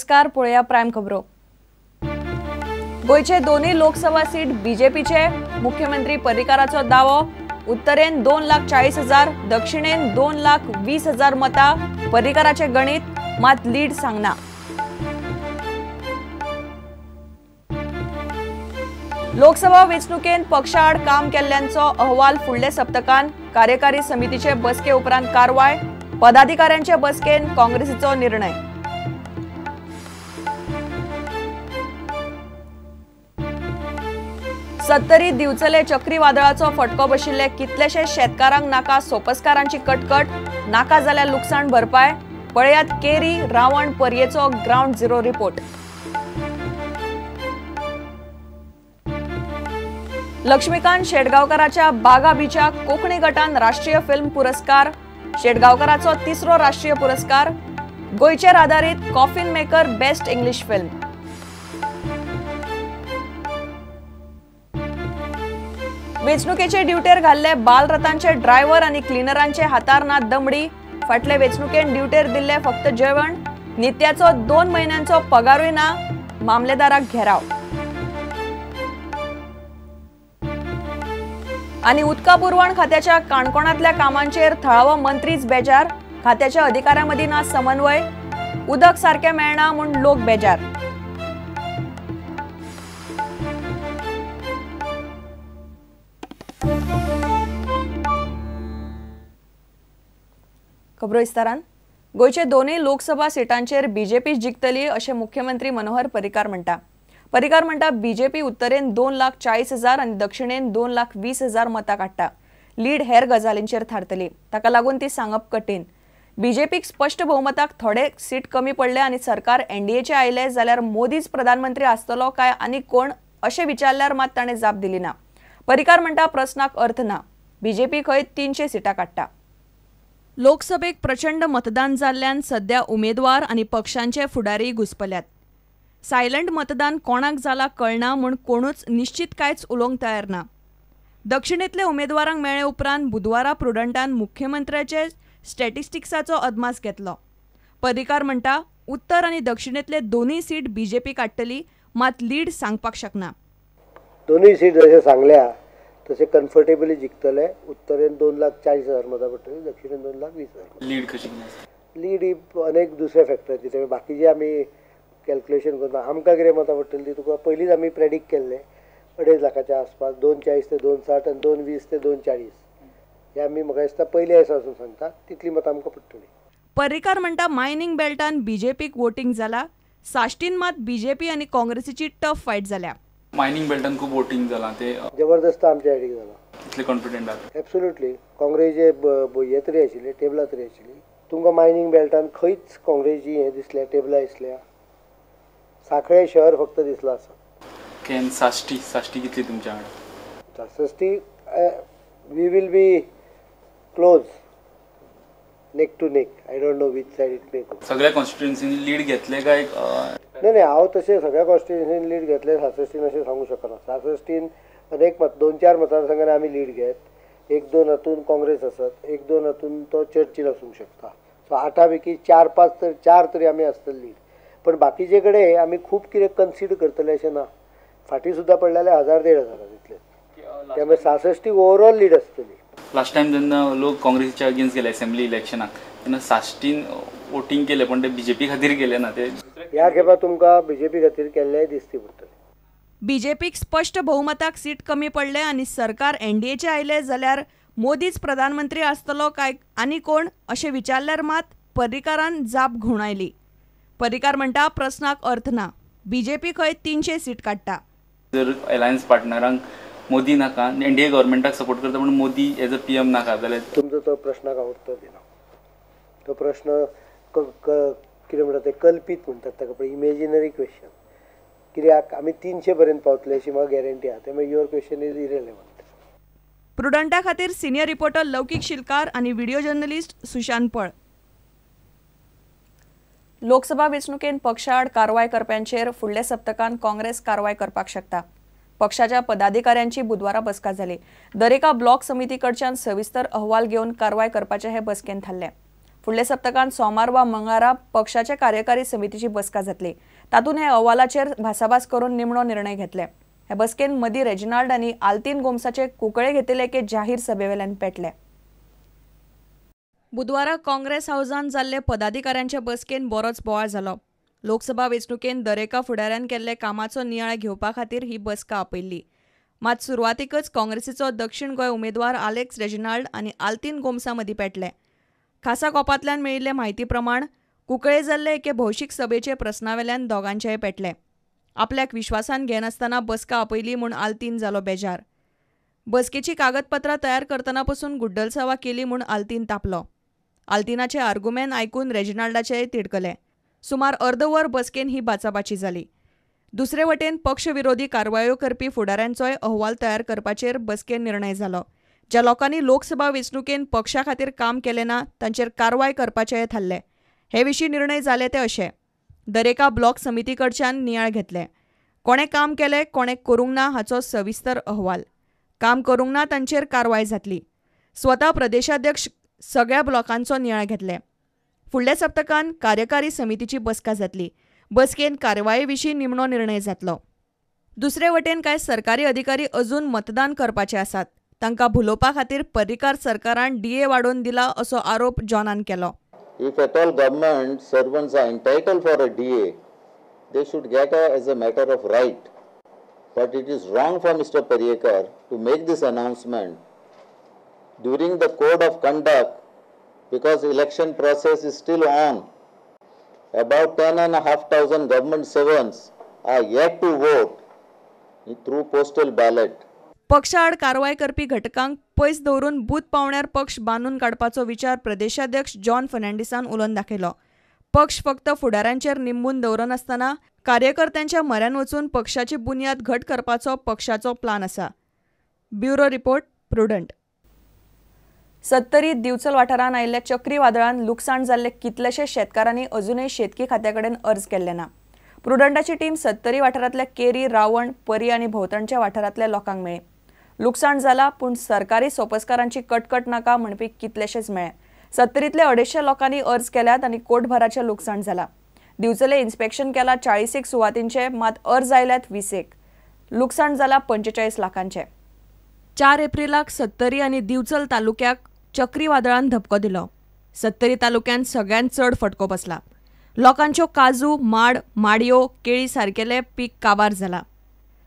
नमस्कार, पळोवया प्रायम खबरो। गोंयचे दोनूय लोकसभा सीट बीजेपीचे, मुख्यमंत्री पर्रीकाराचो दावो। उत्तरेन 2,40,000, दक्षिणेन 2,20,000 मतां। पर्रीकाराचे गणित मात लीड सांगना। लोकसभा वेंचणुकेन पक्षाआड काम केल्ल्यांचो अहवाल फुडले सप्तकान। कार्यकारी समितीचे बसके उपरांत कारवाय। पदाधिकाऱ्यांचे बसकेन काँग्रेसीचो निर्णय। सत्तरी दिवचले चक्रीवादळाचो फटको बशिल्ले कितलेशे शेतकारांक नाका सोपस्कारांची कटकट, नाका जाल्यार लुकसाण भरपाय। पळयात केरी रावण पर्येचो ग्रावंड झिरो रिपोर्ट। लक्ष्मीकांत शेटगांवकाराच्या बागा बीच्या कोंकणी गटान राष्ट्रीय फिल्म पुरस्कार। शेटगांवकाराचो तिसरो राष्ट्रीय पुरस्कार। गोंयचेर आदारीत coffin maker best English film. वेंचणुकेचे ड्युटेर घाल्ले बालरथांचे ड्रायव्हर आनी क्लिनरांचे हातार ना दमडी। फाटले वेंचणुकेन ड्युटेर दिल्ले फक्त जेवण, नित्याचो 2 म्हयन्यांचो पगारूय ना। मामलेदाराक घेराव। आनी उदका पुरवण खात्याच्या काणकोणांतल्या कामांचेर थळावो मंत्रीच बेजार। खात्याच्या अधिकाऱ्यां मदीं ना समन्वय। उदक सारकें मेळना म्हूण लोक बेजार। खबरो विस्तारान। गोंयचे दोनूय लोकसभा सिटांचेर बीजेपी जिखतली अशें मुख्यमंत्री मनोहर पर्रीकार म्हणटा। पर्रीकार म्हणटा बीजेपी उत्तरेन 2,40,000 आनी दक्षिणेन 2,20,000 मतां काडटा। लीड हेर गजालींचेर थारतली, ताका लागून ती सांगप कठीण। बीजेपीक स्पश्ट बहुमताक थोडे सीट कमी पडले आनी सरकार एनडीएचे आयले जाल्यार मोदीच प्रधानमंत्री आसतलो काय आनी कोण अशें विचारल्यार मात ताणें जाप दिली ना। पर्रीकार म्हणटा प्रस्नाक अर्थ ना, बीजेपी खंय 300 सिटां काडटा। लोकसभेक प्रचंड मतदान जाल्ल्यान सध्या उमेदवार आनी पक्षांचे फुडारी घुस्पल्यात। सायलंट मतदान कोणाक जाला कळना म्हूण कोणूच निश्चित कांयच उलोवंक तयार ना। दक्षिणेंतले उमेदवारांक मेळ्ळे उपरांत बुधवारा प्रुडंटान मुख्यमंत्र्याचे स्टॅटिस्टिक्साचो अदमास घेतलो। पर्रीकार म्हणटा उत्तर आनी दक्षिणेंतले दोनूय सीट बीजेपी काडटली, मात लीड सांगपाक शकना। दोनूय सीट जशें सांगल्या तशें कम्फर्टेबली जिखतले। उत्तरेन 2,40,000 मतां पडटली, दक्षिणेन 2,20,000। लीड कशी? लीड ही अनेक दुसऱ्या फॅक्टराची, त्यामुळे बाकीचे आमी कॅल्क्युलेशन करता। आमकां कितें मतां पडटली ती तुका पयलींच आमी प्रेडिक्ट केल्ले 2.5 लाखाच्या आसपास, 2.40 ते 2.60 आनी 2.20 ते 2.40 हे आमी म्हाका दिसता पयले दिसा वचून सांगता तितली मतां आमकां पडटली। पर्रीकार म्हणटा मायनिंग बेल्टान बीजेपीक वोटींग जाला, साश्टीन मात बीजेपी आनी काँग्रेसीची टफ फायट जाल्या। मायनिंग बेल्टान खूब वोटींग जाला, ते जबरदस्त आमच्या सायडीक जाला। इतले कॉन्फिडंट आहात? एब्सोल्युटली। काँग्रेसीचे हे तरी आशिल्ले, टेबलां तरी आशिल्ली। तुमकां मायनिंग बेल्टान खंयच काँग्रेसी हें दिसल्या, टेबलां दिसल्या? सांखळे शहर फक्त दिसलां आसा। Can Sashti, Sashti कितली तुमच्या कडेन? Sashti we will be close, neck to neck. I don't know which side it may go. सगळ्या कॉन्स्टिट्युएन्सीनी लीड घेतले काय? नाही नाही, हांव तशें सगळ्या कॉन्स्टिट्युएन्सीन लीड घेतले सासश्टीन अशें सांगूंक शकना। सासश्टीन अनेक मत 2-4 मतदारसंघांनी आमी लीड घेत, 1-2 हातून काँग्रेस आसत, 1-2 हातून तो चर्चील आसूंक शकता। सो 8 पैकी 4-5 तर 4 तरी आमी आसतले लीड। पण बाकीचे कडेन आमी खूब कितें कन्सिडर करतले अशें ना। फाटीं सुद्दां पडले जाल्यार 1000-1500 तितले, त्यामुळे सासश्टी ओवरऑल लीड आसतली। लास्ट टायम जेन्ना लोक काँग्रेसीच्या अगेन्स्ट गेले असेंब्ली इलेक्शनाक तेन्ना साश्टीन वोटींग केलें, पण ते बीजेपी खातीर केलें ना। ते ह्या खेपा तुमकां बीजेपी खातीर केल्लेय दिसती पडटले। बीजेपीक स्पश्ट बहुमताक सीट कमी पडले आनी सरकार एनडीएचे आयले जाल्यार मोदीच प्रधानमंत्री आसतलो काय आनी कोण अशें विचारल्यार मात पर्रीकारान जाप घुंवडायली। पर्रीकार म्हणटा प्रस्नाक अर्थ ना, बीजेपी खंय 300 सीट काडटा। जर अलायन्स पार्टनरांक मोदी नाका, एनडीए गव्हर्मेंटाक सपोर्ट करता पण मोदी एज अ पीएम नाका जाल्यार तुमचो तो प्रश्नाक हांव उत्तर दिना। तो प्रश्न कितें म्हणटा ते कल्पीत म्हणटात ताका, पळय इमेजिनरी क्वेश्चन। कित्याक आमी 300 पर्यंत पावतले अशी म्हाका गॅरंटी आसा, त्यामुळे your question is irrelevant. प्रुडंटा खातीर सिनियर रिपोर्टर लौकीक शिलकार आनी व्हिडिओ जर्नलिस्ट सुशांत पळ। लोकसभा वेंचणुकेन पक्षाआड कारवाय करप्यांचेर फुडल्या सप्तकान काँग्रेस कारवाय करपाक शकता। पक्षाच्या पदाधिकाऱ्यांची बुधवारा बसका जाली। दरेका ब्लॉक समिती कडच्यान सविस्तर अहवाल घेवन कारवाय करपाचे हे बसकेन थारले। फुडल्या सप्तकांत सोमार वा मंगळारा पक्षाचे कार्यकारी समितीची बसका जातली. तातूंत हे अहवालाचेर भासाभास करून निमणो निर्णय घेतले. हे बसकेन मदीं रेजिनाल्ड आनी आल्तीन गोम्साचे कुंकळे घेतिल्ले एके जाहीर सभेवेल्यान पेटले. बुधवारा काँग्रेस हावजान जाल्ले पदाधिकाऱ्यांचे बसकेन बरोच बोवाळ जालो. लोकसभा वेंचणुकेन दरेका फुडाऱ्यान केल्ले कामाचो नियाळ घेवपा खातीर ही बसका आपयल्ली. मात सुरवातीकच काँग्रेसीचो दक्षिण गोंय उमेदवार आलेक्स रेजिनाल्ड आनी आल्तीन गोम्सा मदीं पेटले. खासा कोपांतल्यान मेळिल्ले म्हायती प्रमाण कुंकळे जाल्ले एके भौशीक सभेचे प्रस्नावेल्यान दोगांचेय पेटले. आपल्याक विश्वासान घेनासतना बसका आपयली म्हूण आल्तीन जालो बेजार. बसकेची कागदपत्रां तयार करतना पसून गुड्डलसावा केली म्हूण आल्तीन तापलो. आल्तीनाचे आर्गुमेंत आयकून रेजिनाल्डाचेय तिडकले. सुमार अर्द वर बसकेन ही बाचाबाची जाली. दुसरे वटेन पक्षविरोधी कारवायो करपी फुडाऱ्यांचोय अहवाल तयार करपाचेर बसकेन निर्णय जालो. ज्या लोकांनी लोकसभा वेंचणुकेन पक्षा खातीर काम केलें ना तांचेर कारवाय करपाचेय थारले. हे विशीं निर्णय जाले ते अशे: दरेका ब्लॉक समिती कडच्यान नियाळ घेतले. कोणें काम केलें कोणें करूंक ना हाचो सविस्तर अहवाल. काम करूंक ना तांचेर कारवाय जातली. स्वता प्रदेशाध्यक्ष सगळ्या ब्लॉकांचो नियाळ घेतले. फुडल्या सप्तकांत कार्यकारी समितीची बसका जातली. बसकेन कारवाये विशीं निमणो निर्णय जातलो. दुसरे वटेन कांय सरकारी अधिकारी अजून मतदान करपाचे आसात. तांकां भुलोवपा खातीर पर्रीकार सरकारान डीए वाडोवन दिला असो आरोप जॉनान केलो. If at all government servants are entitled for a DA, they should get as a matter of right. But it is wrong for Mr. Parrikar to make this announcement during the code of conduct because election process is still on. About 10,500 government servants are yet to vote through postal ballot. पक्षाआड कारवाय करपी घटकांक पयस दवरून booth पावण्यार पक्ष बांदून काडपाचो विचार प्रदेशाध्यक्ष John फर्नांडीसान उलोवन दाखयलो. पक्ष फक्त फुडाऱ्यांचेर निंबून दवरनासतना कार्यकर्त्यांच्या म्हऱ्यान वचून पक्षाची बुन्याद घट करपाचो पक्षाचो प्लान आसा. Bureau report, Prudent. Sattari Divchal वाठारांत आयिल्ल्या चक्रीवादळान लुकसाण जाल्ले कितलेशे शेतकारांनी अजूनय शेतकी खात्या कडेन अर्ज केल्ले ना. प्रुडंटाची टीम सत्तरी वाठारांतल्या केरी, रावण, परी आनी भोंवतणच्या वाठारांतल्या लोकांक मेळ्ळी. लुकसाण जाला पूण सरकारी सोपस्कारांची कटकट नाका म्हणपी कितलेशेच मेळ्ळे. सत्तरींतल्या 250 लोकांनी अर्ज केल्यात आनी कोटभराचें लुकसाण जाला. दिवचले इन्स्पेक्शन केला 40 सुवातींचे, मात अर्ज आयल्यात 20. लुकसाण जाला 45 लाखांचे. 4 एप्रिलाक सत्तरी आनी दिवचल तालुक्याक चक्रीवादळान धपको दिलो. सत्तरी तालुक्यांत सगळ्यांत चड फटको बसला. लोकांच्यो काजू, माड, माडयो, केळी सारकेले पीक काबार जाला.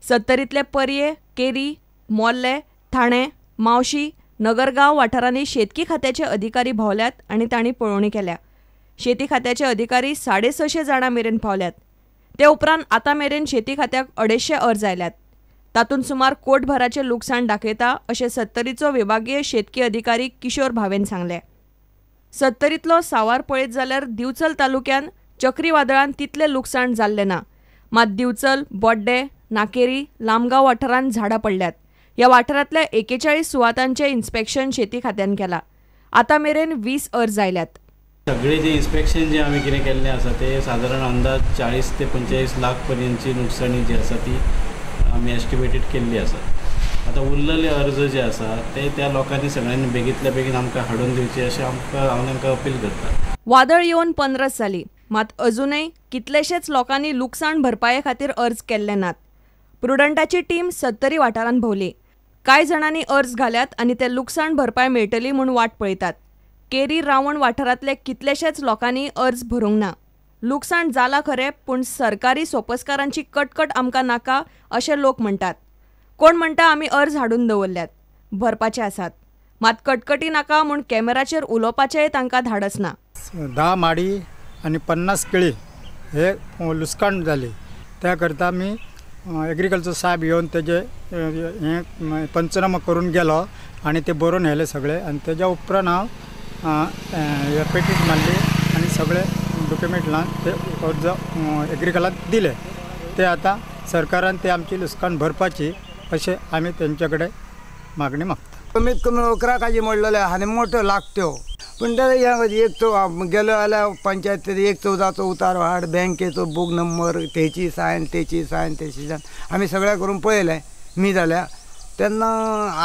सत्तरींतले परये, केरी, मोर्ले, ठाणे, मावशी, नगरगांव वाठारांनी शेतकी खात्याचे अधिकारी भोंवल्यात आनी तांणी पळोवणी केल्या. शेती खात्याचे अधिकारी 650 जाणां मेरेन पावल्यात. ते उपरांत आतां मेरेन शेती खात्याक 250 अर्ज आयल्यात. तातूंत सुमार कोटभराचें लुकसाण दाखयता अशें सत्तरीचो विभागीय शेतकी अधिकारी किशोर भावेन सांगलें. सत्तरींतलो सावार पळयत जाल्यार दिवचल तालुक्यांत चक्रीवादळान तितलें लुकसाण जाल्लें ना. मात दिवचल, बोड्डे, नाकेरी, लामगांव वाठारांत झाडां पडल्यात. ह्या वाठारांतल्या 41 सुवातांचें इन्स्पेक्शन शेती खात्यान केलां. आतां मेरेन 20 अर्ज आयल्यात. सगळे जे इन्स्पेक्शन जे आमी कितें केल्लें आसा ते सादारण अंदाज 40 ते 45 लाख पर्यंतची नुकसाणी जी आसा ती आमी एस्टिमेटेड केल्ली आसा. आतां उरलेले अर्ज जे आसा ते त्या लोकांनी सगळ्यांनी बेगींतल्या बेगीन आमकां हाडून दिवचे अशें आमकां हांव तांकां अपील करता. वादळ येवन 15 जाली, मात अजूनय कितलेशेच लोकांनी लुकसाण भरपाये खातीर अर्ज केल्ले नात. प्रुडंटाची टीम सत्तरी वाठारांत भोंवली. कांय जाणांनी अर्ज घाल्यात आनी ते लुकसाण भरपाय मेळटली म्हूण वाट पळयतात. केरी, रावण वाठारांतले कितलेशेच लोकांनी अर्ज भरूंक ना. लुकसाण जाला खरें, पूण सरकारी सोपस्कारांची कटकट आमकां नाका अशें लोक म्हणटात. कोण म्हणटा आमी अर्ज हाडून दवरल्यात, भरपाचे आसात, मात कटकटी नाका म्हूण कॅमेराचेर उलोवपाचेय तांकां धाडस ना. 10 माडी आनी 50 केळी हे लुकसाण जाली. त्या करता आमी एग्रीकल्चर साहेब येवन तेजे हें पंचनामा करून गेलो आनी ते बरोवन येयले सगळे. आनी तेज्या उपरांत हांव पेटीट मारली आनी सगळे डॉक्युमेंट लावन ते अर्ज एग्रीकलाक दिले. ते आतां सरकारान ते आमची लुकसाण भरपाची अशें आमी तेंचे कडेन मागणी मागता. कमीत कमी 11 काजी मोडलेले आनी मोठो लागत्यो, पूण ते एक चौ गेलो जाल्यार पंचायतीर 1/14चो उतारो हाड, बँकेचो बूक नंबर, तेची सायन, तेची सायन, तेची सायन, आमी सगळें करून पळयलें मी जाल्यार तेन्ना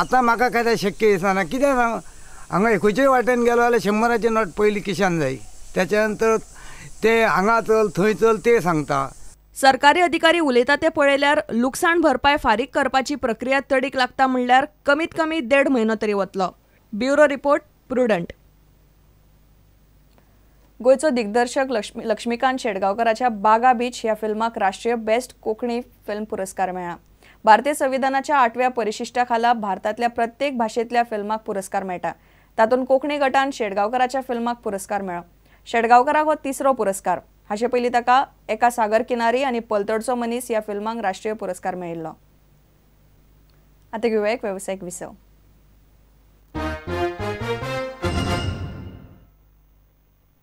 आतां म्हाका काय शक्य दिसना. कित्याक सांग, हांगा खंयच्याय वाटेन गेलो जाल्यार 100ाचे नोट पयलीं किशान जाय, त्याच्या नंतर ते हांगा चल थंय चल ते सांगता. सरकारी अधिकारी उलयता ते पळयल्यार लुकसाण भरपाय फारीक करपाची प्रक्रिया तडीक लागता म्हणल्यार कमीत कमी 1.5 म्हयनो तरी वतलो. Bureau report, Prudent. गोंयचो दिग्दर्शक लक्ष्मीकांत शेटगांवकराच्या बागा बीच ह्या फिल्माक राष्ट्रीय बेस्ट कोंकणी फिल्म पुरस्कार मेळ्ळा. भारतीय संविधानाच्या 8व्या परिशिष्टा खाला भारतांतल्या प्रत्येक भाशेंतल्या फिल्माक पुरस्कार मेळटा. तातूंत कोंकणी गटान शेटगांवकराच्या फिल्माक पुरस्कार मेळ्ळो. शेटगांवकराक हो 3रो पुरस्कार. हाचे पयलीं ताका एका सागर किनारी आनी पलतडचो मनीस ह्या फिल्मांक राष्ट्रीय पुरस्कार मेळिल्लो. आतां घेवया एक वेवसायीक विसव.